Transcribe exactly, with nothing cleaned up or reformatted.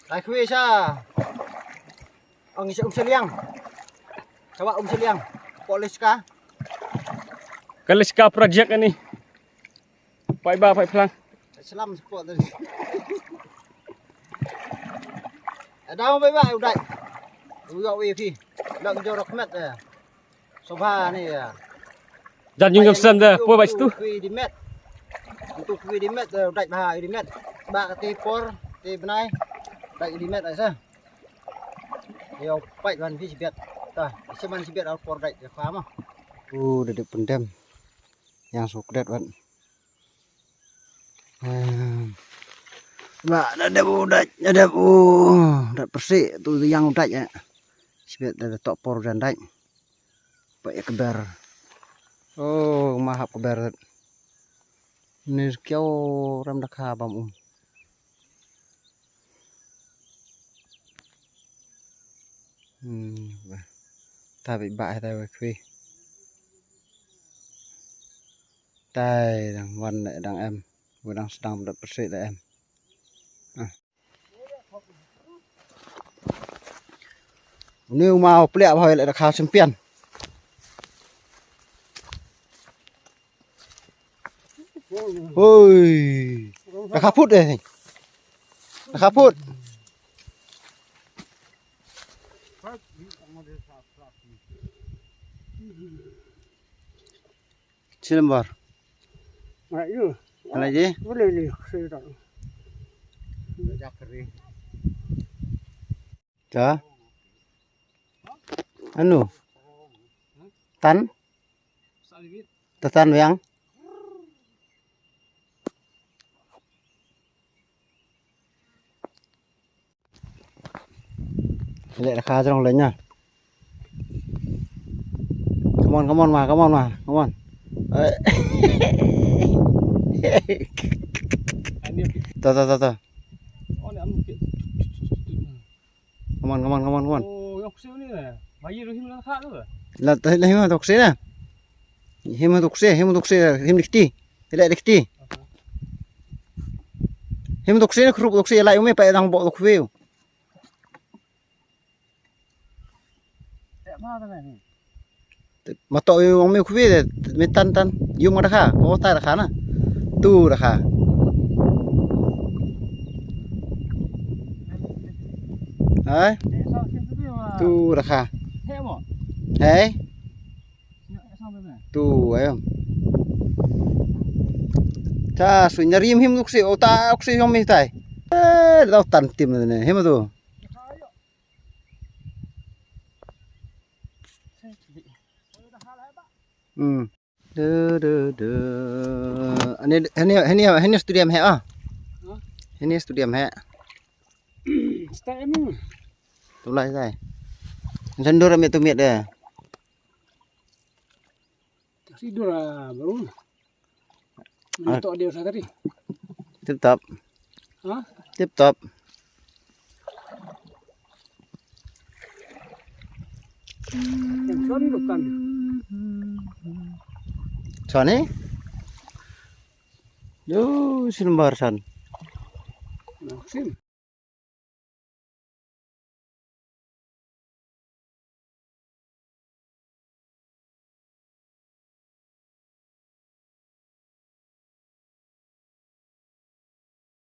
Lai khwi sa. Ong sa um Seliang. Chawa um Seliang. Police ka. Kaliska project ani. Pai ba, pai phlang. Salam support tadi. Ada pai ba, u Dait. U yo wi phi. Lak jorok met, eh. Sobha ni, eh. Jan yung sem de, poi ba situ. Kui di met. Untuk kui di met, eh, u Dait ba, di met. Ba ka ti por, ti bnai. Dait di met, eh, sa. Yo, pai ban phi sibet. Ta, seman sibet al por Dait, ya, faham ah. Uh, da dep pyndem. Yang sukret wan. Em. Ba, da dep u Dait, da dep u. Da pyrsi tu yang u Dait, ya. Sibet da, da tok por jan Dait. Pai kber. Oh, mahap kber. Ni kiaw ram da kha bam um. Hmm, ba. Ta bi ba ta wa khwi. Tai dang wan dang em. Wa dang sdang da pyrsi da em. Ah. Uni u ma u pliak ba hoi le da kha champion. Hoi. Da kha phut eh. Da kha phut. Chi number? Ngai yu. Ala ji? Boleh ni, saya tak. Ka? Anu? Tan? Ta tan wiang? Le da kha jrong le nya. Come on, come on, ma, come on, ma, come on. Eh. To, to, to, to. Come on, come on, come on, come on. Oh, yung kusih ni, eh. Bayi Rahim na kha tu. La, ta, la, him tu kusih na. Him tu kusih, him tu kusih, him dikti. Hila dikti. Him tu kusih na, krup tu kusih, la, yung me pa dang bo tu kusih. Ma to yung me khwi de, me tan tan. Yung ma da kha, po ta da kha na. Tu da kha. Hai? Tu da kha. Hai? Tu, ayo. Ta, su nyarim him duksi, o ta, duksi yung me tai. Eh, da tan tim ne, him tu. Hmm. Du, du, du. Ani, ani, ani, ani studio he, ah. Hah? Ani studio he. Stai emu. Tulai stai. Sendur amit tumit de. Tidur ah, baru. Ah. Tok dia sa tadi. Tip top. Ha? Tip top. Yang son bukan. Son eh? Yo, sin bar san. Nah, sin.